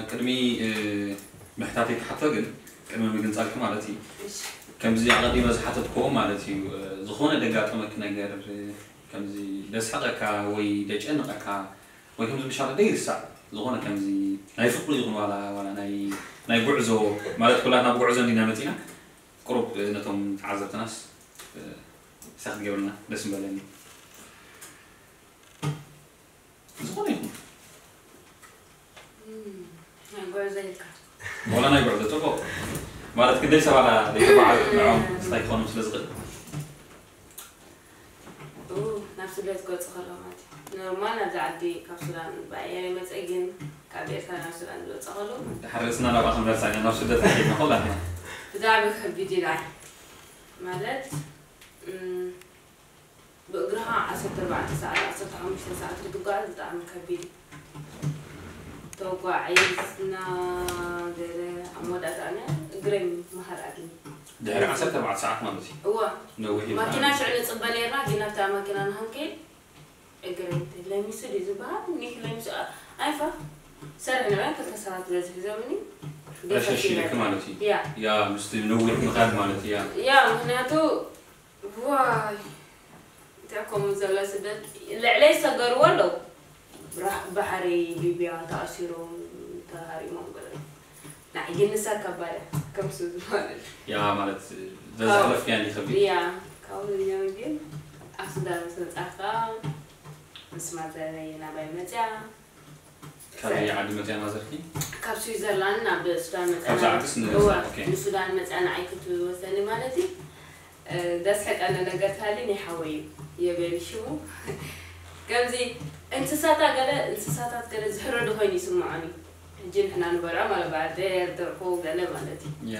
ቅድሚ ምሕታተይ ክሓቶ ግን ቅድሚ ምግንጻልኪ ማለት እዩ። ከምዚ ኣቐዲመ ዝሓተትክዎ ማለት እዩ። ዝኾነ ደጋጠመኪ ነገር ከምዚ ደስሕቐካ ወይ ደጨንቐካ ወይ ከምዚ ምሻለ ደይርሳዕ ዝኾነ ከምዚ ናይ ፍቕሪ ይኹን ዋላ ዋላ ናይ ናይ ጉዕዞ ማለት ኩላትና ብጉዕዞ እንዲና መጺና ቅሩብ ነቶም ተዓዘብትናስ ሳክ ትገብርና ደስ ምበለኒ። ዝኾነ ይኹን ናይ ጉዕዞ ኢልካ ዋላ ናይ ጉዕዞ ጽቡቕ ማለት ክንደይ ሰባት ዘይተባዓል ንዕኦም እንታይ ክኾኖም ስለ ዝኽእል ናብ ስደት ክወጽእ ከሎ ማለት እዩ። ኖርማል ናብዚ ዓዲ ካብ ሱዳን ብኣየር ይመጽእ ግን ካብ ኤርትራ ናብ ሱዳን ዝወጽእ ከሎ ድሓር ርእስና ናብኣ ክንመልሳ ኢና ናብ ስደት ከይድና ኩላትና ብጣዕሚ ከቢድ እዩ ንዓይ ማለት ብእግርኻ ዓሰርተ ኣርባዕተ ሰዓት ዓሰርተ ሓሙሽተ ሰዓት ክትጓዓዝ ብጣዕሚ ከቢድ እዩ። ተጓዒዝና ገለ ኣብ መወዳእታ ኣነ እግረይ ምሃር ኣድኒ ድሕሪ ዓሰርተ ኣርባዕተ ሰዓት ማለት እዩ እዋ ነዊሕ እዩ ማኪና ሽዑ ንፅበ ነርና ግን ኣብታ ማኪና ንክንከይድ እግረይ ለሚሱ ድዩ ዝበሃል ኒክ ለሚሱ ኣይፋ ሰርሕ ንበ ክልተ ሰባት በዚ ሒዞምኒ ረሸሽ ኢልክ ማለት እዩ ያ ያ ምስቲ ነዊሕ ምኻድ ማለት እዩ ያ ያ ምክንያቱ ዋይ እንታይ ከምኡ ዘሎ ስደት ልዕለይ ዝሰገርዎ ኣለዉ ባሕሪ ሊብያ ተኣሲሮም ተሃሪሞም ገለ ንዓይ ግን ንሳ ከባድ እያ ከምሱ ዝማለት ያ ማለት ዘዝሓለፍክያ እንዲ ከቢድ ያ ካብኡ ግን ኣብ ሱዳን ምስ መፃኻ ምስ ማዘረይ ናባይ መፅያ ካበይ ዓዲ መፅያ ማዘርኪ? ካብ ስዊዘርላንድ ናብ ሱዳን መፅያ ካብዛ ዓድስ ን- እወ፣ ኦኬ። ንሱዳን መፅያ ንዓይ ክትወሰኒ ማለት እዩ እ፣ ዘስሕቀኒ ነገር ታሊ ናይ ሓወይ እዩ የበሊ ሽሙ ከምዚ እንስሳታ ገለ እንስሳታት ገለ ዝሕረዱ ኮይኑ ይስምዖኒ ሕጂ ንሕና ንበልዖ ማለት በዓል ደየር ደርሆ ገለ ማለት እዩ ያ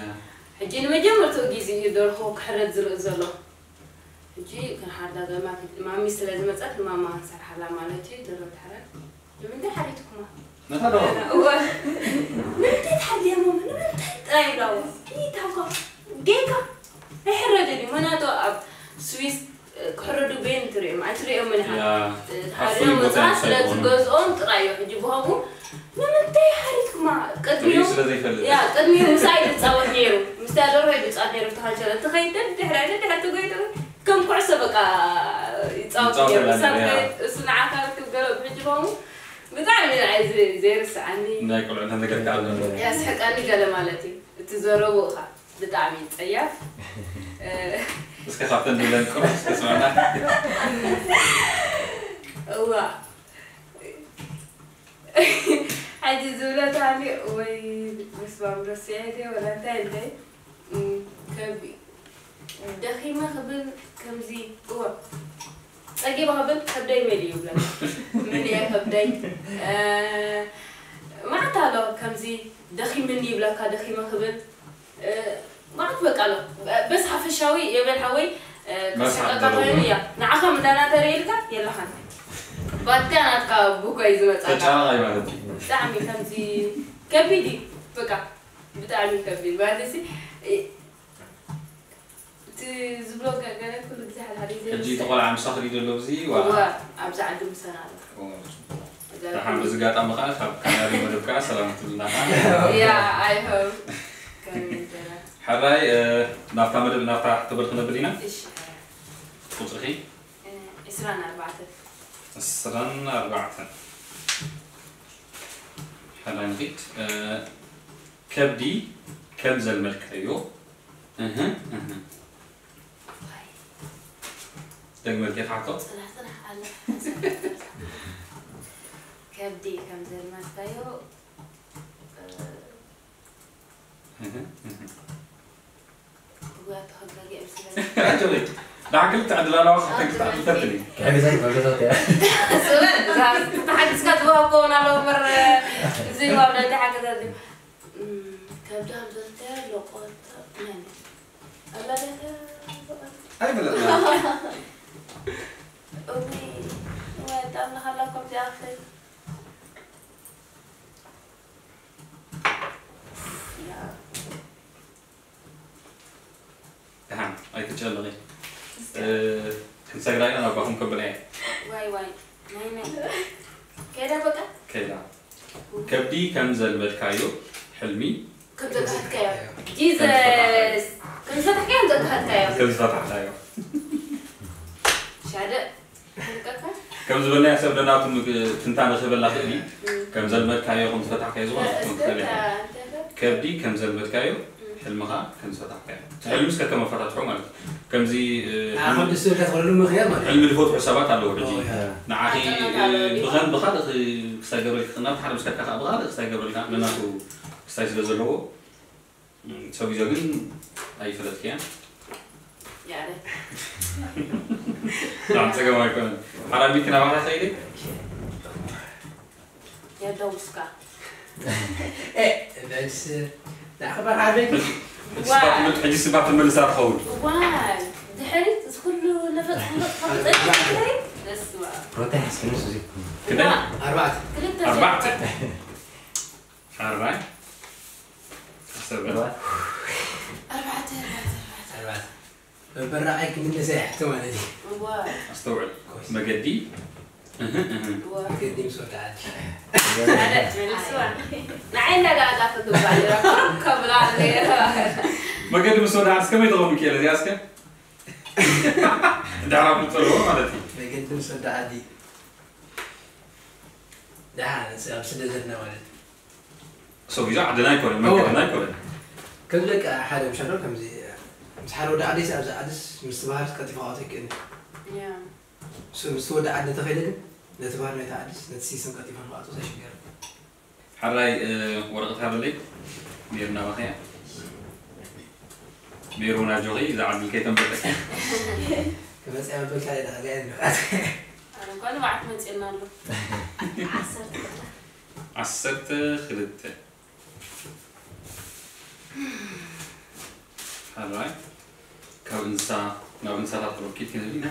ሕጂ ንመጀመርትኡ ግዜ እዩ ደርሆ ክሕረድ ዝርኢ ዘሎ ሕጂ ክንሓርዳ ገማት ማሚ ስለ ዝመፀት ንማማ ክንሰርሓላ ማለት እዩ ደርሆ ትሕረድ ንምንታይ ሓሪድኩማ ነታ ደርሆ እወ ንምንታይ ትሓርድያ ማማ ንምንታይ ጥራይ ይብላዎ እንታይ ታንኳ ጌጋ ኣይሕረድን እዩ መናቶ ኣብ ስዊስ ክሕረዱ ቤን ትሪኦም ኣይትሪኦምን ኢኻ ያ ሓሪዶም ወፃ ስለ ዝገዝኦም ጥራይ እዩ ሕጂ ብኸምኡ ንምንታይ ሓሪድኩማ ሪኡ ቅድሚኦም ስለ ዘይፈልጥ ያ ቅድሚኡ ምሳይ ዝፃወት ነይሩ ምስታ ደርሆ እዩ ዝፃወት ነይሩ ተሃንሸለ ትኸይድ ደድሕራ ደድሕራ ትጎይዶ ከም ኩዕሶ በቃ ይፃወት ነይሩ ይፃወት ሳብ ነይሩ፣ ያ። ከይድ እሱ ንዓካ ርክብ ገለ ብሕጂ ከምኡ ብጣዕሚ ንዓይ ዝ- ዘይርስዓኒ ናይ ቆልዑ እንተ ነገር ከኣለ ያስሕቀኒ ገለ ማለት እዩ እቲ ዘረቡ እኻ ብጣዕሚ ፀያፍ እስከ ካብተን ድለን ቁሩብ እስከ ስማዕና እዋ ሕጂ ዝብለታኒ ወይ ምስ ማምረስያ ደ ወላ እንታይ እንታይ ከቢ ደኺመ ክብል ከምዚ እወ ጸጊበ ክብል ከብደይ መሊኡ ይብለኒ ምን እየ ከብደይ ማዕት ኣሎ ከምዚ ደኺምኒ ይብለካ ደኺመ ክብል ማዕት በቃ ኣሎ በስ ሓፈሻዊ የበል ሓወይ ከስቀካ ኮይኑ እያ ንዓኻ ምዳና ተርእልካ የለኻን ባትካ ናትካ ቡኮይ ዝመጻካ ተጫራራይ ማለት እዩ ብጣዕሚ ከምዚ ከቢድ እዩ በቃ ብጣዕሚ ከቢድ ማለት እዚ እቲ ዝብሎ ገለ ኩሉ ግዜ ሓደ ሓደ እዩ ሕጂ ዘይመስል። ተቆልዓ ምሳኺ ድዩ ዘሎ ብዚ እወ ዋላ ኣብዚ ዓዲ ምሰና ኣሎ ደሓን በዚ ጋጣሚ ከዓ ካብ ካናሪ መደብ ከዓ ሰላም ትብልና ያ ኣይሆም ከመይ ገለ ሕራይ ናብታ መደብ ናብታ ተበል ክነብል ኢና እሺ ቁፅርኺ ዕስራን ኣርባዕተን ዕስራን ኣርባዕተን ሕራይ ንኺድ ከብዲ ከም ዘልመድካዮ እህ እህ ደግመልኪ ሓቶ ፅናሕ ፅናሕ ኣለ ከብዲ ከም ዘልመድካዮ እህ እህ ጉያ ተኸጋጊ ምስለ ኣጆይ ዳዕግል ተዕድላላዋ ከተግዝኣ ትፈትኒ ክሕግዘን መገዛት እያ ተሓጊዝካ ትወሃብ ከውን ኣለዎ እምበር ዘይዋብ ናይ ተሓገዛት ከብዲ ከም ዘልተ ለቆተ መን ኣለለተ ኣይፈለጥና እዊ ወጣም ንኻላ ከምዚ ኣኽል ደሓን ኣይትጨነቂ ክንሰግራ ኢና ናባኹም ከብላ እየ ዋይ ዋይ ናይ ናይ ከይዳ በቃ ከይዳ ከብዲ ከም ዘልመድካዮ ሕልሚ ከም ዘጋህድካዮ ጂዘስ ከም ዝፈታሕካዮ ከም ዘጋህድካዮ ከም ዝፈታሕካዮ ሻደ ከም ዝበልናዮ ሰብ ደናቱ ትንታነ ክህበላ ክእል እዩ። ከም ዘልመድካዮ ከም ዝፈታሕካዮ ዝኾነ ክትኮን ትኽእል ኢኻ። ከብዲ ከም ዘልመድካዮ ሕልምኻ ከም ዝፈታሕካዮ እቲ ሕልሚ እስከ ከም ኣፈታትሖ ማለት እዩ። ከምዚ ንዓኻ ደስ ዝብለካ ትኾነሉ ምኽንያት ማለት እዩ። ሕልሚ ዝፈትሑ ሰባት ኣለዉ ሕጂ ንዓኺ ብኸም ብኻልእ ክሳይ ገብረልካ ናብ ሓደ ምስ ከድካ ከዓ ብኻልእ ክሳይ ገብረልካ ነናቱ ክሳይ ስለ ዘለዎ ሰጉዞ ግን ኣይፈለጥክያን። ያለ ብጣዕሚ ፀገም ኣይኮነን። ሓራሚት ናባኻ ከይደ የደውስካ በስ ንዓኻ ዓበይቲ ስባ ትመልስ- ሕጂ ስባ ትመልሳ ትኸውን። ዋይ ድሕሪት እዚ ኩሉ ነፈጥ ነፈጥ ክፈልጥ ድሕሪት ደስ በል። ሮታ ያስክንስ እዚ ክንደይ? ኣርባዕተ ክልተ ኣርባዕተ። ሓራይ ኣስተውዕል። ኣርባዕተ ኣርባዕተ ኣርባዕተ ኣርባዕተ በበራዓይ ክምለሰ ይሕቶ ማለት እዩ። እዋ ኣስተውዕል። መገዲ እህ እህ። እዋ መገዲ ምስ ወደ ዓዲ ሓደ መልስዋ ንዓይ እንዳጋኣላ ክግባእ ነይራ ኮም ከብላ ነይራ መገዲ ምስ ወደ ዓድስ ከመይ ትኸውን ክኢለ እዚኣ እስከ? ዳዕራ ክጸልዎ ማለት እዩ። መገዲ ምስ ወደ ዓዲ ደሓን ኣብ ስደት ዘለና ማለት እዩ። ሰጉዞ ዓድና ኣይኮነን መገድና ኣይኮነን። ከም ደቂ ሓደ ምሻዶ ከምዚ ምስ ሓደ ወደ ዓዲስ ኣብዚ ዓዲስ ምስ ትበሃልስ ቀልጢፍካ ክትወጽእ ኣይክእልን። ያ እሱ ምስ ወደ ዓዲ እንተኸይደ ግን ነቲ ባህሪ ናይቲ ዓዲስ ነቲ ሲስተም ቀልጢፍካ ንክትወጽእ ኣይሽገርን። ሓራይ ወረቐት ሃበለይ። ሜሪ ናባኸያ። ሜሪ እውን ኣጆኺ እዛ ዓዲ ከይተንበጠኪ። ክመጽእ መበልካ ኢለ ኣዚኣ ንብዓት ኣነ እኳ ንባዕት መፅና ኣሎ ዓሰርተ ክልተ ሓራይ ካብ እንስሳ ናብ እንስሳታት ቁሩብ ኪድ ክንብል ኢና።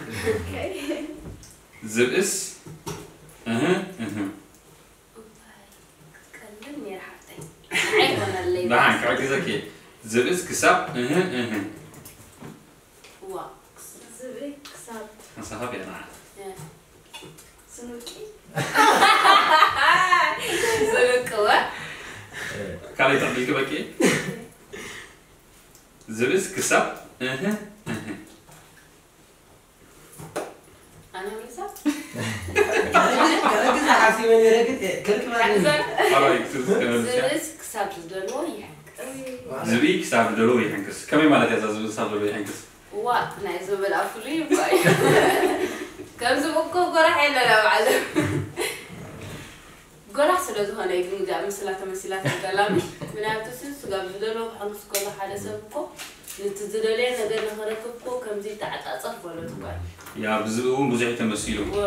ዝብእስ እህ እህ ክትቀልል ነይራ ሓፍተይ ኣይኮነለይ ደሓን ክዕግዘኪ እየ። ዝብእስ ክሳብ እህ እህ ዋ ዝብኢ ክሳብ ሓንሳብ እያ ንዓ ስንቂ ዝብቅወ ካልኣይ ተዕቢልኪ በቂ ዝብእስ ክሳብ እህ እህ ኣነ ምልሳ ክዕግዝ ሓሲበ ነይረ ግን ከልክባ ሓራይ ክትዝ ከመልስያ ዝብእስ ክሳብ ዝደልዎ ይሕንክስ ዝብኢ ክሳብ ዝደልዎ ይሕንክስ። ከመይ ማለት እያ እዛ ዝብኢ ክሳብ ዝደልዎ ይሕንክስ? ዋ ናይ ዘበላ ፍሉይ እኳ እዩ ከምዚ እኮ ጎራሕ የለን ኣብ ዓለም ጎራሕ ስለ ዝኾነ እዩ ግን እዚኣ ምስላ ተመሲላ ትገላሚ ምክንያቱ ሲ ስጋብ ዝደሎ ክሕንክስ ከሎ ሓደ ሰብ እኮ ነቲ ዝደለየ ነገር ንኸረክብ እኮ ከምዚ ይተዓፃፀፍ በሎት እኳ እዩ ያ ብዝብኢ እውን ብዙሕ እዩ ተመሲሉ። ዋ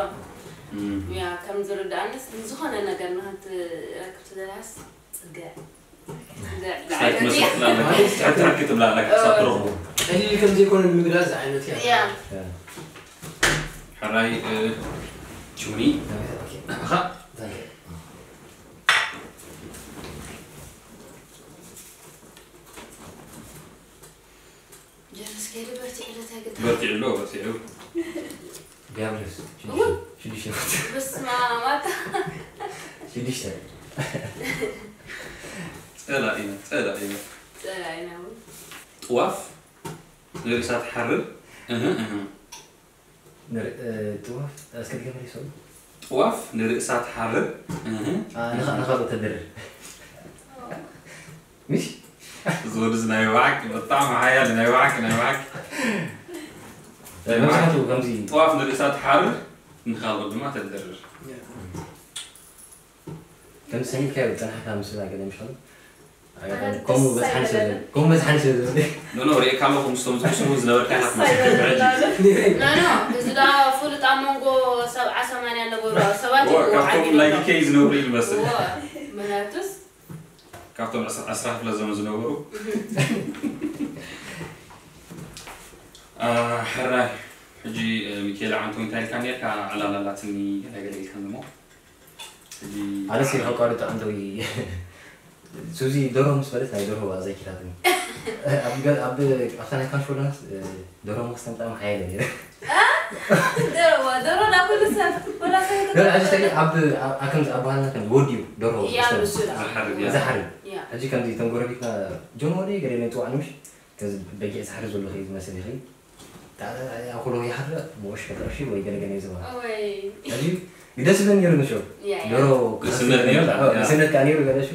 እም። ያ ከም ዝርዳእንስ ንዝኾነ ነገር ንኽትረክብ ትደልያስ ፅግዕ ትሕት መስል ትብላ ኣለካ። ትሕት ትሕት ክትብላ ኣለካ ክሳብ ትረኽቡ። ቀሊል ከም ዘይኮነ ንምግላጽ ዓይነት እያ። ያ ሕራይ እ፣ ቹኒ ኣኻ ጀለስ ከይደ በርቲዕለታ ግዳ በርቲዕሎ በርቲዑ ዲያብሎስ እውን ሽዱሽተ በስመ ኣብ ኣታ ሽዱሽተ ጸላኢና ጸላኢና ጸላኢና እውን ጥዋፍ ንርእሳ ትሓርር እህ እህ ንር- እ፣ ጥዋፍ እስከ ድገመ ይሰሉ ጥዋፍ ንርእሳ ትሓርር እህ ንኻልኦ ተድርር ምሽ እዚ ወዲ እዚ ናይ ባዕቂ ብጣዕሚ ሓያል ናይ ባዕቂ ናይ ባዕቂ መብዛሕትኡ ከምዚ ጥዋፍ ንርእሳ ትሓርር ንኻልኦት ድማ ተድርር። ከም ሰሚዕካዮ ዝጸናሕካ ምስላ ገለ ምሽ ከምኡ በዝሓን ስለ ከምኡ በዝሓን ስለ ዝብል ኖ ኖ ሪእካ ኣለኹ ምስቶም ዝብስሩ ዝነበርካ ኢኻ ትመስል። ኖ ኖ እዚ ዳ ፍሉጥ ኣብ መንጎ ሰብዓ ሰማንያ ነበሩ ሰባት እዎ፣ ካብቶም ናይ ዲኬይ ዝነብሩ እዩ ዝመስል። ምክንያቱስ ካብቶም ዕስራ ዕስራ ክፍለ ዘመን ዝነበሩ አ፣ ሕራይ ሕጂ እ፣ ሚካኤል ዓንቶ እንታይ ኢልካ ነርካ ዕላል ኣላትኒ ገለ ገለ ኢልካ እሞ ሕጂ ኣነስ የቐቋርጥ ኣንተዊ ሱዚ ደርሆ ምስ በለት ናይ ደርሆ ኣዘኪራትኒ ኣብ ገ- ኣብ ኣብታ ናይ ካንሾ ዳንስ ደርሆ መክስተን ብጣዕሚ ሓያለ ነይረ ደረዋ ደሮ ናብ ኩሉ ሰብ ወላ ሰብ ገለ ሕጂ ተይ ኣብ ኣብ- ከምዚ ኣብ ባህልና ከም ወዲ እዩ ደርሆ ያ ምስላ ዝሓርድ ዝሓርድ ያ ሕጂ ከምዚ እቶም ጎረቤትና ጆን ወደ ገለ ናይ ፅዋዕ ንምሽ ከምዚ በጊዕ ዝሓርድ ዘሎ ከዩ ዝመስል ይኸ ኣኩሎ ይሓርድ ሞሽ ከጠርሺ ወይ ገለገለ እዩ ዝባ ወይ ሕጂ ግደስ ዝብለኒ ነሩ ንሾ ያ ያ ደሮ ንስነት ነይሩ። ንስነት ከዓ ነይሩ ገለ ሹ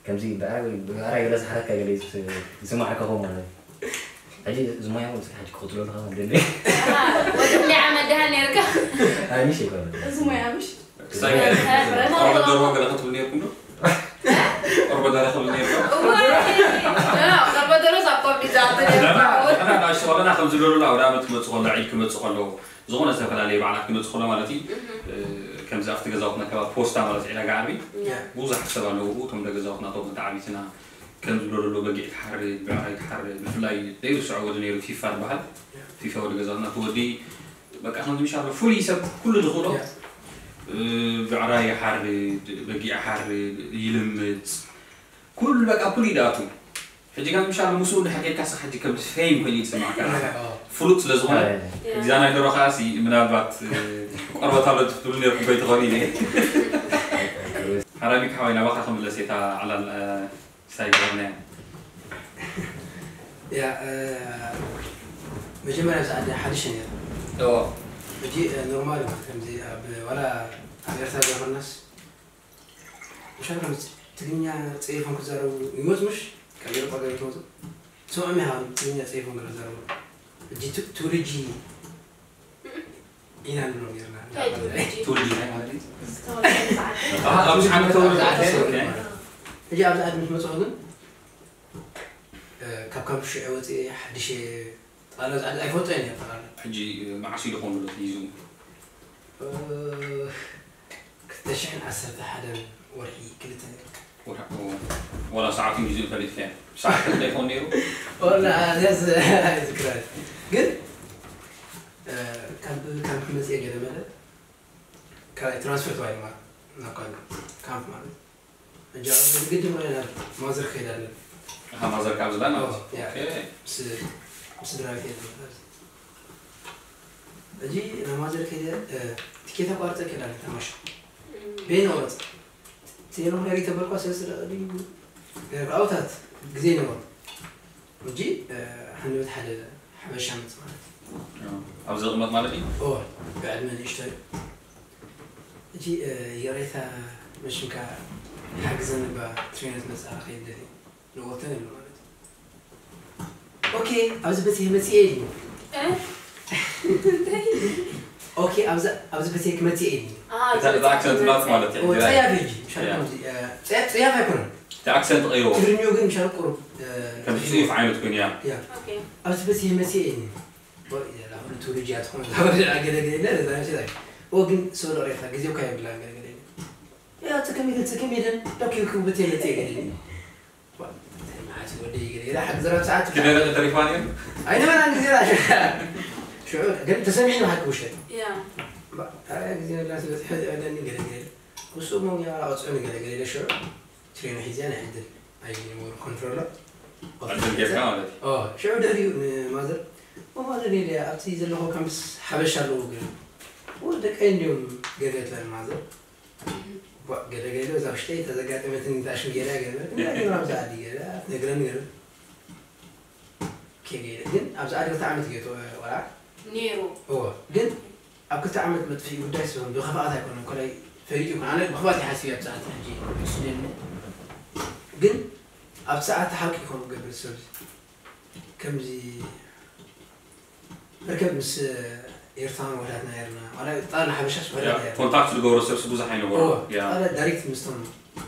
ከምዚ ብዕራይ ብዕራይ ገለ ዝሓረካ ገለ ዝስማዕ ከኸው ማለት እዩ ሕጂ ዝሞያ እውን ሕጂ ክቕፅሎ ኣለኻ ደለ ወዲ ክንደይ ዓመት ደሃ ነርካ ኣይሽ ይኮነ እዚ ሞያ ምሽ ክሳይ ቆርበት ደርሆ ገለ ክትብል ነርኩም ዶ? ቆርበት ደርሆ ክትብል ነርኩም? ቀርበ ደሮ ሳብ ኮምፒዛ ደና ደና ናሽ ወለና ከም ዝደሉ ኣብ ዳመት ክመጽእ ከሎ ዒድ ክመጽእ ከሎ ዝኾነ ዝተፈላለየ በዓላት ክመጽእ ከሎ ማለት እዩ። ከምዚ ኣብቲ ገዛውትና ከባቢ ፖስታ ማለት ዕዳጋ ዓርቢ ብዙሓት ሰብ ኣለዉ። እቶም ደገዛውትና እቶም መተዓቢትና ከም ዝብሎ ዘሎ በጊዕ ትሓርድ ብዕራይ ትሓርድ ብፍላይ ዘይርስዖ ወዲ ነይሩ ፊፋ ዝበሃል ፊፋ ወዲ ገዛውትና እቲ ወዲ በቃ ከምዚ ምሻሎ ፍሉይ ሰብ ኩሉ ዝኽእሎ ብዕራይ ይሓርድ በጊዕ ይሓርድ ይልምፅ ኩሉ በቃ ኩሉ ይድኣቱ ሕጂ ከም ምሻሎ ምስኡ እንድሕር ከይድካ ስኻ ሕጂ ከም ፌም ኮይኑ ይስማዕካ ፍሉጥ ስለ ዝኾነ እዛ ናይ ደሮ ከዓ ሲ ምናልባት ቆርበት ኣሎ ትብሉ ነርኩም ከይትኾኑ ኢለ ሓራሚ ክሓወይ ናባኻ ክምለስ እየ እታ ዕላል ሳይ ገበርናያ ያ መጀመርያ ብዛዕባ ሓድሽ ነይሩ እዎ ሕጂ ኖርማል እዩ ከምዚ ኣብ ዋላ ኣብ ኤርትራ ዘይኮናስ ምሻ ትግርኛ ፀይፎም ክዛረቡ ይመፁ ምሽ ካብ ኤሮጳ ገለ ትመፁ ሰምዖም ኢኻ ትግርኛ ፀይፎም ገለ ክዛረቡ ሕጂ ትውልጂ ኢና ንብሎም ነርና ትውልዲ እንታይ ማለት እዩ ኣብዚ ዓመት ተወለደ ሕጂ ኣብዚ ዓዲ ምስ መፅኹ ግን ካብ ካምፕ ሽዑ ወፅእ ሓድሽ ጠቃላ ኣብዚ ዓዲ ኣይፈልጦ እየ ጠቃላ ሕጂ መዓስ ኢሉ ኾን ሒዙ ክልተ ሽሕን ዓሰርተ ሓደን ወርሒ ክልተ ወላ ሰዓቱን ግዜኡን ፈሊጥካዮ ሰዓት እንታይ ኾን ነይሩ ወላ ኣዚያስ ኣይዝክራን ግን ካብ ካብ ክመፅእ ገለ መለ ካልኣይ ትራንስፈር ተባሂሉ ማለት ናብ ካልእ ካምፕ ማለት ሕጂ ኣብ ግድን ኮይነ ናብ ማዘር ክኸይድ ኣለኒ ኣሃ ማዘር ካብ ዝላ ማለት ያ እዩ ምስ ምስ ስድራ ቤት እየ ዝመጣ ሕጂ ናብ ማዘር ከይደ ትኬት ኣቋርፀ ከይድ ኣለኒ ተማሽ በይነ ቆረፅ ቴሌፎን ሪተበልኳ ሰለስተ ደቂ ኣውታት ግዜ ነበሩ ሕጂ ሓንበት ሓደ ሓበሻ መፅ ማለት እዩ ኣብ ዘቕመጥ ማለት እዩ ኦ ብዕድመ ንእሽቶ እዩ እቲ ይቕሬታ መሽንካ ሓግዘኒ ባ ትሬነት መፅኣ ከይደት ንወተን ይብሉ ማለት እዩ ኦኬ ኣብዚ በፂሐ መፅየ ኢሉ ኦኬ ኣብዚ በፂሐ ክመፅየ ኢሉ እዛ ኣክሰንት ናት ማለት እዩ ጸያፍ ሕጂ ምሻል ከምዚ ጸያፍ ኣይኮነን እቲ ኣክሰንት ቀይሮ ትግርኛኡ ግን ምሻል ቁሩብ ከም ጽሑፍ ዓይነት ኮይኑ እያ ኣብዚ በፂሐ መፅየ ኢሉ ትውልጅ እያ ትኾን ገለገለ የለ ነዛ ነብሲ ኦ ግን ሰው ለሬታ ግዜው ካየብላ ገለገለ የለ ያው ጽከም የለን ጽከም የለን ዶክ ይክብት የለ ጽገለ ማዓት ወደ ይገለ ላ ሓቂ ዘረብ ሰዓት ክደረቅ ተሪፋ ነይሩ ኣይነበራን ግዜ ላ ሽዑ ግን ተሰሚዕኒ ሓቂ ውሸ ያ ግዜ ላ ስለ ዝሕዝ ያለኒ ገለገለ ውሱ ሞ ያወፅዑ ንገለገለ ሽዑ ትሬን ሒዝያ ናይ ዕድል ኣይነበሩ ኮንትሮሎ ዕድል ጌርካ ማለት እዩ ሽዑ ድሕሪኡ ንማዘር ማዘር ኢለ ኣብቲ ዘለኹ ከምስ ሓበሻ ኣለዎ ግን ደቀይ እንዲዮም ገገትለን ማዘር ገለ ገለ እዛ ውሽጠይ ተዘጋጠመትን ታሽም ገለ ገለ ግን ኣብዚ ዓዲ ገለ ነግረን ገለ ከገለ ግን ኣብዚ ዓዲ ክልተ ዓመት ገይቶ ቆልዓ ነይሩ እዎ ግን ኣብ ክልተ ዓመት መጥፍኢ ጉዳይ ስበን ብክፍኣት ኣይኮነ ኮላይ ፈሊጡ ይኮን ኣነ ብክፍኣት ይሓስብ ኣብ ሰዓት ሕጂ ስደኒ ግን ኣብ ሰዓት ሓቂ ይኮን ገብር ሰብ ከምዚ ርከብ ምስ ኤርትራን ወዳትና ነርና ዋላ ጣና ሓበሻስ ወዳትና ነርና ኮንታክት ዝገብሮ ሰብስ ብዙሕ ኣይነበሮ ጣና ዳይሬክት ምስቶም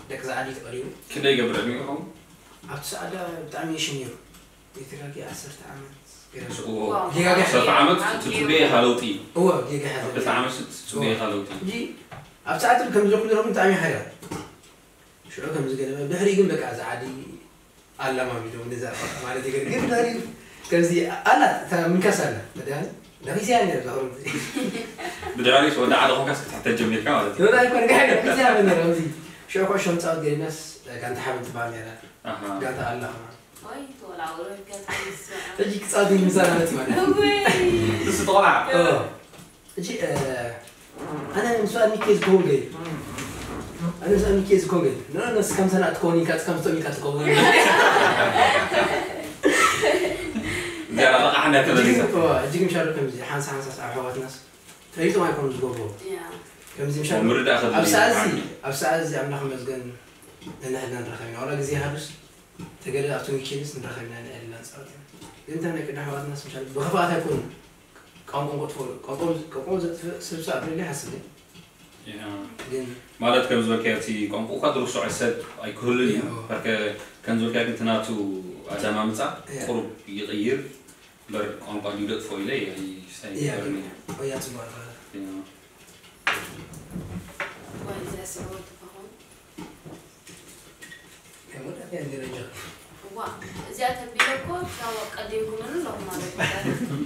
ደቂ ዝዓዲ ተቐሪቡ ክንደይ ይገብር ዕድሚኡ ይኸውን ኣብቲ ሰዓት ብጣዕሚ ይሽም ነይሩ የተጋጊ ዓሰርተ ዓመት ዓሰርተ ዓመት ትፅበየ ኢኻ ለውጢ እዎ ጌጋ ሓዘ ክልተ ዓመት ትፅበየ ኢኻ ለውጢ ኣብ ሰዓት ከም ዝለኩ ዘለኹ ብጣዕሚ ሓያ ሽዑ ከም ዝገለመ ድሕሪ ግን በቃ ዝዓዲ ኣለማሚዶም ነዛ ማለት ይገርም ግን ዳኒ ከምዚ ኣላ እታ ምንካስ ኣላ መድሃኒ ነኺስያ ነር ዛሁሩ ብድሕሪስ ወዲ ዓደ ኮንካስ ክትሕተት ጀሚርካ ማለት እዩ ወላ ይኮን ጋር ነኺስያ ነር ከምዚ ሽዑ ኮ ሸምጻው ገሪናስ ጋንታ ሓበን ትባል ነራ ኣሃ ጋንታ ኣላ ከማ ወይ ተወላውሮ ይገርም ሕጂ ክጻት ምሳና መጽ ማለት ንሱ ተቆልዓ እጂ ኣነ ምስ ኣሚኬ ዝከውን ገይ ኣነ ምስ ኣሚኬ ዝከውን ገይ ንስ ከም ሰና ትከውን ኢልካ ከም ስቶም ኢልካ ትከውን እዚኣ ረቓሓ እንዳተመሊሳ እጅግ ምሻሉ ከምዚ ሓንሳ ሓንሳስ ኣሕዋትናስ ፈሊጦም ኣይኮኑ ዝገብሩ ከምዚ ምሻሉ ኣብ ሰዓዚ ኣብ ሰዓዚ ኣምላኽ መስገን ነንሕድና ንረኸብ ኢና ዋላ ግዜ ሃዱስ ተገደ ኣብቲ ዊኬንድስ ንረኸብ ኢና ንዕልና ንፃወት ኢና ግን እንታይ ናይ ቅዳ ኣሕዋትናስ ምሻሉ ብኽፍኣት ኣይኮኑ ቋንቋ ትፈልጡ ቋንቋ ዘጥፍእ ስብሳ ኣፍልል ይሓስብ ግን ማለት ከም ዝበልካዮ እቲ ቋንቋ እኳ ዝርስዖ ሰብ ኣይክህሉን እዩ በርከ ከም ዝበልካዮ ግን ትናቱ ኣዳማምፃ ቁሩብ ይቕይር በር ቋንቋ ድዩ ደጥፎ ኢለ ኣይስተይገርኒ ወያ ፅቡቅ ተባለ እዚኣ ተቢለ እኮ ሻወር ቀዲምኩምኒ ኣለኹ ማለት እዩ።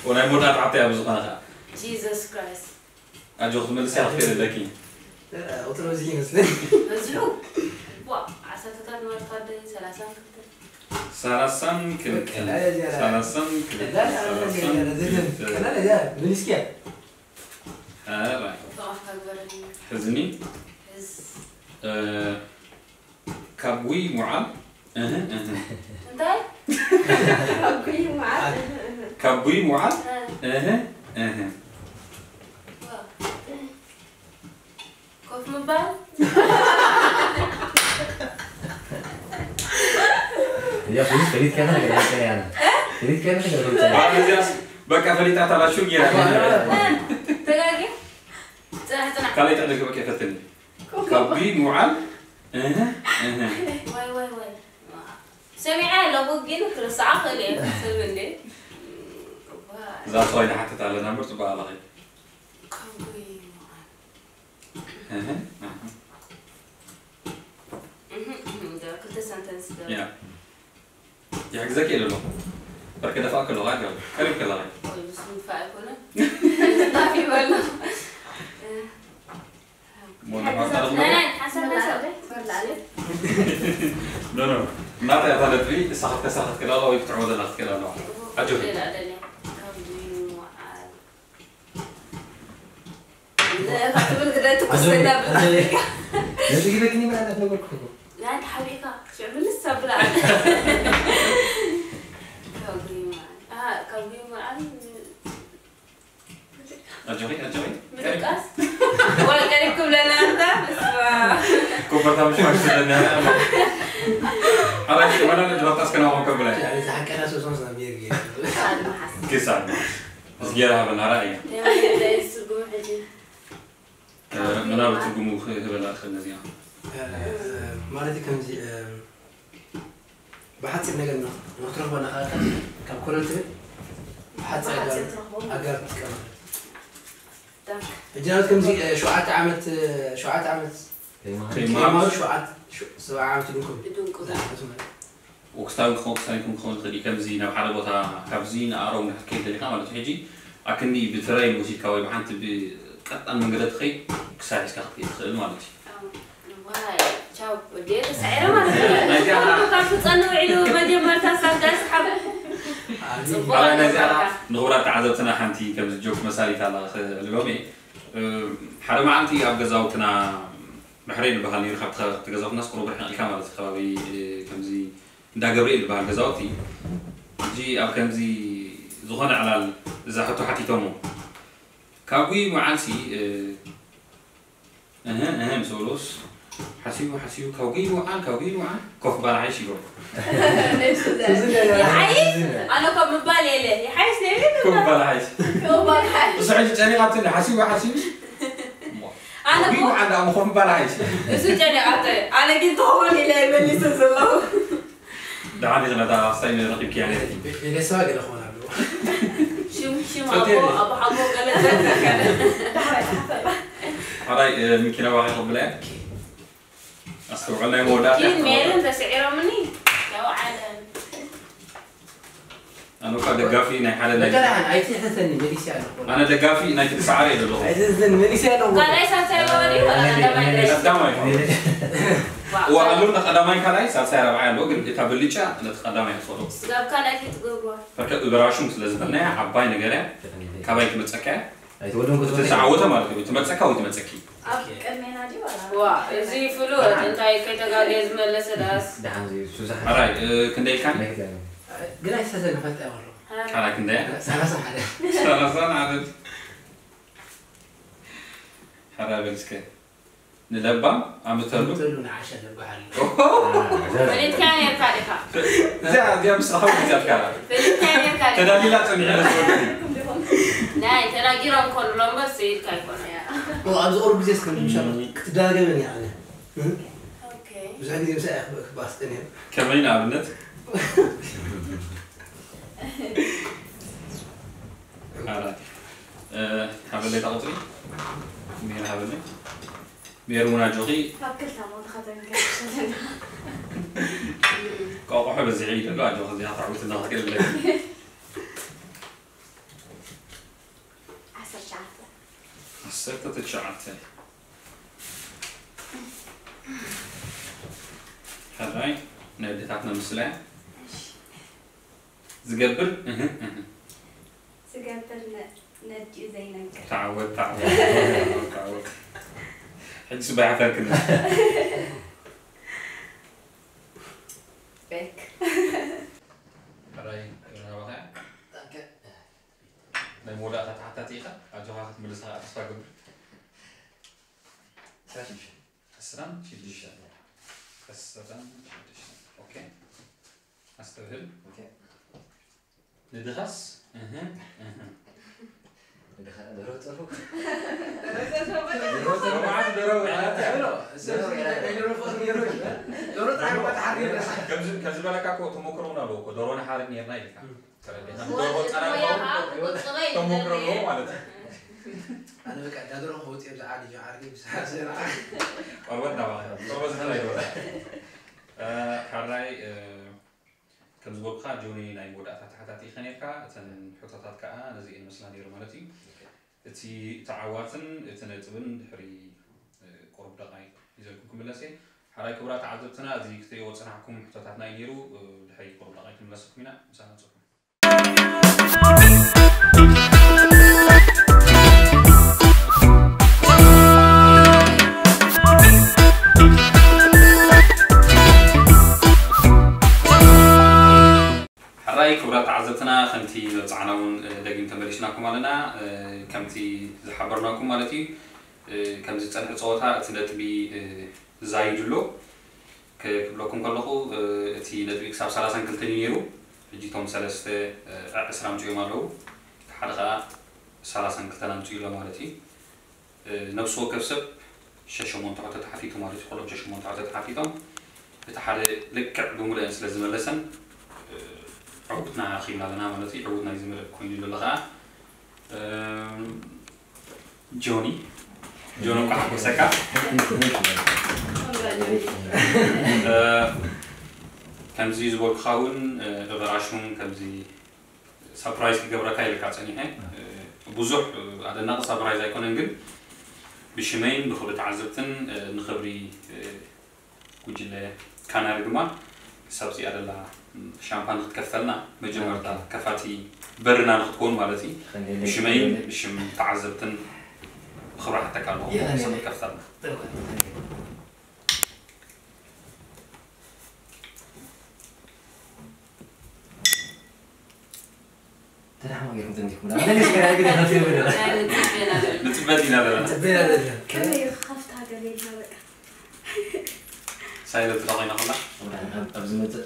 ወናይ ሞዳ ተዓብቲ ኣብ ዝኾነ ከዓ Jesus Christ ኣጆ ክትመልስ እያ ክትክእል ኣለኪ ቁጥር በዚሕ ይመስለኝ በዚሑ ዋ ዓሰርተታት ማለት ካደ ሰላሳን ክልተ ሰላሳን ክልተ ቀላል እያ። ሰላሳን ክልተ ሰላሳን ክልተ ቀላል እያ። ምን እስኪያ ሕራይ ተዋፍ ከግበረኒ ሕዝኒ ህዝ ካብ ጉይ ሙዓል እህ እህ እንታይ ኣጉይ መዓል ካብ ጉይ ሙዓል እህ እህ ኮፍ ምባል Ja, goed, verliet kan ik er niet aan. Verliet kan ik er niet aan. በቃ ፈሊጣ ታላችሁ ጌራ ተጋጊ ፅናሕ ፅናሕ ካልኣይ ጥዕደ ገበቅ የፈትኒ ካብ ጉይ ሙዓል እህ እህ ወይ ወይ ወይ ሰሚዐ ኣለኹ ግን ክርስዓ ክእል እየ ሰብ እንዴ እዛ ሰዋይ ንሓትት ኣለና እምበር ፅቡቅ ኣለኺ ከጉይ እህ እህ ክልተ ሰንተንስ ያ ይሕግዘኪ እየ ዘለኹ በርከ ደፋእኪ ኣለኹ ኣይገርም ቀሪብኪ ኣለኺ ወይ ምስ ምድፋእ ኣይኮነ ጣፊ በሎ ሞና ሓሳብ ኣለኹ ኖ ኖ ናታ እያ እታ ነጥቢ እሳ ክትከሳ ክትክእል ኣለዋ ወይ ክትዕወተላ ክትክእል ኣለዋ ኣጆኺ ትብል ግደ ትኩሰና ብላ ነዚ ግደክኒ ማለት ነገርኩ ናይ ተሓቢእካ ሽዕ ምልስ ኣብላ ካብ ጉይ መዓል ካብ ጉይ መዓል ኣጆኺ ኣጆኺ ምድቃስ ወይ ቀሪብ ክብለና እንታ ምስዋ ኮፈርታ ምሽ ማሽ ስለና ሓራሽ ወላ ንድባታ እስከ ናሆም ከብላ ዝሓቀና ሰሶስ ናብ ጌርጌ ክሳብ ዝጌራ ሃበና ራእያ ስጉም ሕጂ ምናልባት ትርጉሙ ክህበላ ክእል ነዚኣ ማለት ከምዚ ብሓፂር ነገር ንክትረኽቦ ንኽኣልካ ካብ ኮለል ትብል ብሓፂር ኣጋር ትጥቀመ ሕጂ ናት ከምዚ ሸውዓተ ዓመት ሸውዓተ ዓመት ከይማሩ ሸውዓተ ሰብዓ ዓመት ድንኩም ዝሓፈሱ ማለት ወክስታዊ ክኸውን ክሳኒኩም ክኸውን ይኽእል እዩ ከምዚ ናብ ሓደ ቦታ ካብዚ ንኣሮም ንክትከይድ ደሊኻ ማለት እዩ ሕጂ ኣክንዲ ብትረይን ወሲድካ ወይ ብሓንቲ ብቀጣን መንገዲ ትኸይድ ክሳብ ሒዝካ ክትከይድ ትኽእል ማለት እዩ ቻው ወዲኤ ተሳዒረ ማለት እዩ ካብ ትፀንው ኢሉ መጀመርታ ሳጋ ስሓብ ኣብይ ነዚኣ ንኽቡራት ተዓዘብትና ሓንቲ ከምዚ ጆክ መሳሊት ኣላ ክዕልሎም እየ ሓደ መዓልቲ ኣብ ገዛውትና ምሕረይ ዝበሃል ነይሩ ካብቲ ገዛውትናስ ቁሩብ ርሕቕ ኢልካ ማለት እዩ ከባቢ ከምዚ እንዳ ገብርኤል ዝበሃል ገዛውቲ ሕጂ ኣብ ከምዚ ዝኾነ ዕላል እዛ ሕቶ ሓቲቶሞ ካብ ጉይ መዓልሲ እህ እህ ምስ በልዎስ ሓሲቡ ሓሲቡ ካብ ጉይ መዓል ካብ ጉይ መዓል ኮፍ ባል ሓይሽ ይብሎ ይሓይሽ ኣነ ኮ ምባል የለ ይሓይሽ ዘይብል ኮፍ ባል ሓይሽ ምባል ሓይሽ እሱ ሕጂ ጨኒቓ ትብል ሓሲቡ ሓሲቡ ኣነ ጉይ ኮ መዓል ደኣ ኮፍ ባል ሓይሽ እሱ ጨኒቓቶ ኣነ ግን ተኸውን ኢለ ይመልስ ዘለኹ ደሓን ኢኺ ነታ ክስታይ ረኺብክያ ነይርኪ ቤተሰባ ገለ ክኾን ኣለዎ ሽም ሽም ኣቦ ኣቦ ሓጎ ገለ ዘከከለ ሓራይ ሚኪና ባኺ ክብላ እያ ኣስተውዕል ናይ መወዳእታ ኪን ሜርን ተስዒሮምኒ ያው ዓለም ኣነ እኳ ደጋፊ ናይ ሓደ ናይ በቃ ደሓን ኣይትሕተተኒ መሊሰ ኣለኹ ኣነ ደጋፊ ናይ ትግስዓር እየ ዘለኹ ኣይትሕተተኒ መሊሰ ኣለኹ ካልኣይ ሳልሳይ ገበሪ ወላ ቀዳማይ ገበሪ ቀዳማይ እዋ ኣለና ቀዳማይ ካልኣይ ሳልሳይ ራብዓይ ኣለዎ ግን እታ ብልጫ ነቲ ቀዳማይ ትኸዶ ስጋብ ካልኣይ ከይትገብርዋ ፈከ እበራሹም ስለ ዝበልናያ ዓባይ ነገር እያ ካባይ ትመፀካ እያ ኣይትወልዶም ክትወልድ ዝተዓወተ ማለት እዩ። ትመጸካ ወይ ትመጸኪ? ኣብ ቅድሜና ድዩ ዋላ? ዋ፣ እዚ ፍሉጥ፣ እንታይ ከይተጋገየ ዝመለሰ ዳስ? ደሓን እዚ ሱዛን። ኣራይ፣ እ፣ ክንደይ ኢልካኒ? ግን ኣይተዘንፈት ኣይወሎ። ኣራይ ክንደይ? ሰላሳ ሓደ። ሰላሳ ሓደ። ሓራ በል እስከ። ንለባም ኣምተሉ። ኣምተሉ ንዓሻ ዘብሓሉ። ፈሊጥካያ ነርካ ዲኻ? እዚኣ፣ እዚኣ ምስራሓዊ እዚኣ ትካላ። ፈሊጥካያ ነርካ ዲኻ? ተዳሊላ ጸኒሐ። ናይ ተዳጊሮም ኮን ብሎ እምበር ስኢልካ ኣይኮነ። ኦ፣ ኣብዚ ቁሩብ ግዜ እስከ ምሻሎ ክትዳገመን እያ ኣነ። እ? ኦኬ። ብዙሕ ግዜ ምሳይ ክባስጥን እየ። ከመይ ንኣብነት? ኣራት። እ፣ ሃበለይ እታ ቁጽሪ? ሜር ሃበለይ? ሜር እውን ኣጆኺ። ካብ ክልተ ሞት ኸተንከ ሸለና። ቆቆሖ በዚሒ እዩ ዘሎ፣ ኣጆኺ እዚኣ ታዕዊት እንዳኽእል ኣለኪ። ዓሰርተ ትሽዓተ። ዓሰርተ ትሽዓተ። ሕራይ፣ ነዴታትና ምስላ እያ። እሺ። ዝገብር፣ እህ፣ እህ። ዝገብር ነ-፣ ነዲኡ ዘይነግር። ተዓወት፣ ተዓወት፣ ተዓወት፣ ተዓወት። ሕጂ ስባይ ሓፈርክኒ። ቤክ። ሕራይ፣ ናባኻ። ናይ መወዳእታ ተሓታቲ ኢኻ። ኣጆኻ ክትምልሳ ተስፋ ገብር። ዕስራን ሽዱሽተን። ዕስራን ሽዱሽተን። ዕስራን ሽዱሽተን። ኦኬ። ኣስተብህል። ኦኬ። ንድኻስ? እህ፣ እህ። ንድኻ፣ ደሮ ጥሩ። ደሮ ጥሩ። ደሮ ጥሩ። ደሮ ጥሩ። ደሮ ጥሩ። ከምዚ፣ ከምዚ በለካ እኮ ተሞክሮ እውን ኣለዎ እኮ። ደሮ ንሓርድ ነርና ኢልካ። እም። ተረዲእካ? ወ-፣ ደርሆ ጸላም ሞያ ከኣ ክቁጽበ እዩ ተሞክሮ ኣለዎ ዝደሊ። ማለት እዩ። ኣነ በቃ፣ እንዳ ደርሆ ከውጽእ እየ፣ ብዛዕባ ልጅ ዓርዲ ብዛዕባ ስራሕ። ቆርበት ናባኻ። ቆርበት ዝሕላይ ይወጣ። እ፣ ሕራይ፣ እ፣ ከም ዝበልኩኻ፣ ጆኒ ናይ መወዳእታ ተሓታቲ ኢኻ ነርካ። እተን ሕቶታት ከኣ ነዚኤን መስላ ነይሩ ማለት እዩ። እቲ ተዓዋትን እቲ ነጥብን ድሕሪ፣ እ፣ ቁሩብ ደቓይቕ ሒዘልኩም ክምለስ እየ። ሓራይ ክቡራት ተዓዘብትና፣ እዚ ክትሪእዎ ዝጸናሕኩም ሕቶታትና እዩ ነይሩ። እ፣ ድሕሪ ቁሩብ ደቓይቕ ክንመለሰኩም ኢና። ምሳና ጽንሑ። ሕራይ ክቡራት ተዓዘብትና፣ ከምቲ ዘብጻዕና እውን፣ እ፣ ደጊም ተመሊስናኩም ኣለና። እ፣ ከምቲ ዝሓበርናኩም ማለት እዩ፣ እ፣ ከምዚ ዝጸንሐ ጸወታ እቲ ነጥቢ፣ እ፣ ዝዛይድ ኣሎ። ክ-፣ ክብለኩም ከለኹ፣ እ፣ እቲ ነጥቢ ክሳብ ሰላሳን ክልተን እዩ ነይሩ። ሕጂ እቶም ሰለስተ፣ እ፣ ዕስራ ኣምጺኦም ኣለዉ። እቲ ሓደ ኸኣ ሰላሳን ክልተን ኣምጺኡ ኣሎ ማለት እዩ። እ፣ ነፍሲ ወከፍ ሰብ ሸሞንተ ሕቶ ተሓቲቱ ማለት እዩ። ኩሎም ሸሞንተ ሕቶ ተሓቲቶም፣ እቲ ሓደ ልክዕ ብምሉአን ስለ ዝመለሰን፣ እ፣ ዕውትና ረኺብና ኣለና ማለት እዩ። ዕውት ናይዚ መደብ ኮይኑ ዘሎ ኸኣ፣ እ፣ ጆኒ፣ ጆኒ፣ እንኳዕ ሓጎሰካ። እ፣ ከምዚ ዝበልኩኻ እውን፣ እ፣ እበራሹን ከምዚ ሳፕራይዝ ክገብረካ ኢልካ ጸኒሐ። እ፣ ብዙሕ፣ እ፣ ኣደናቂ ሳፕራይዝ ኣይኮነን፣ ግን ብሽመይን ብኽብሪ ተዓዘብትን፣ እ፣ ንኽብሪ፣ እ፣ ጉጅለ ካናሪ ድማ ሳብዚኣ ደላ ሻምፓን ክትከፍተልና መጀመርታ ኦኬ። ከፋቲ በርና ንክትከውን ማለት እዩ። ከመይ ኢለ ብሽመይን ክብል? ብሽም ተዓዘብትን ብኽብሪ ሓተካ ኣለኹ። የቐንየለይ። ክከፍተልና። ተዳሕማ ጌርኩም ጸኒሕኩም። ኣነ ገስ ገና ግን ሓንቲ ይብል። ናይ ንጽበ ኢና ዘለና። ንጽበ ኢና ዘለና። ንጽበ ኢና ዘለና። ከመይ ክኸፍታ ገለ ኢልና በቃ። ሳይለንት ዶ ኮይና ከላ? ኣብ፣ ኣብ፣ ኣብ ዝመጽእ።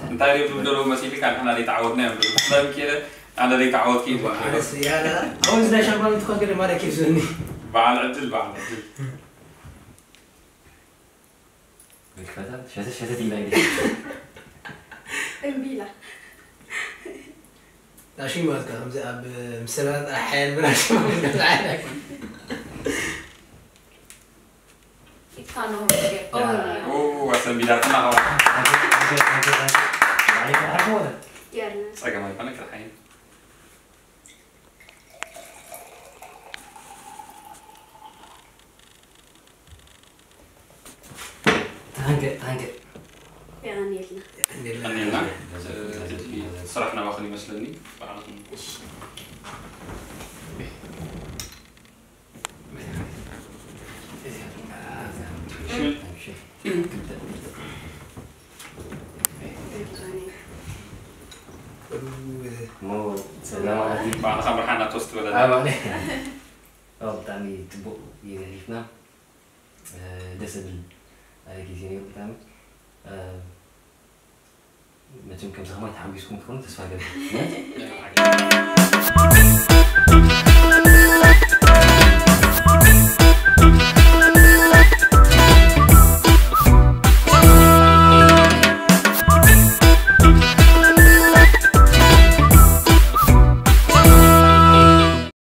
እንታይ ድዩ ትብሎ መሲልካ? ንሕና ዘይተዓወትና እዮም ዝብሉ። ብፍላይ ሚኪኤለ፣ ኣነ ዘይተዓወትኩ እዩ ዝብሉ። ኣነስ ያላ፣ ኣሁን ዝና ሻምፓን ትኮን ገለ ማለት እዩ ዝብልኒ። በዓል ዕድል፣ በዓል ዕድል። መክፈታ ሸተት ሸተት ኢላ ኢለ። እምቢ ኢላ። ዳሽን ማለት ከምዚ ኣብ ምስላ ጥራሕ ሓያል ብላሽ ማለት ኣይኮነን። ኢትካ ነው። ኦ፣ ኣሰንቢዳትና ኸዋ። ኣንተ፣ ኣንተ፣ ኣንተ፣ ኣንተ። ባዕለይ ክበሃል ወላ? የለን። ጸገም ኣይኮነ፣ ክልሓይን። ታንከ፣ ታንከ። የቐንየልና። የቐንየልና። ስራሕ ናባኽን ይመስለኒ፣ ባዕልኹም። እሺ። እሞ ሰላም ዓዲ። ባዕልኻ ብርሃን ኣቶ ስትበለና። ኣማን። ኦ፣ ብጣዕሚ ጽቡቕ ጊዜ ኣሕሊፍና። እ፣ ደስ ዝብል፣ እ፣ ጊዜ ነይሩ ብጣዕሚ። እ፣ መቸም ከምዚ ከማይ ተሓጒስኩም ትኾኑ ተስፋ እገብር።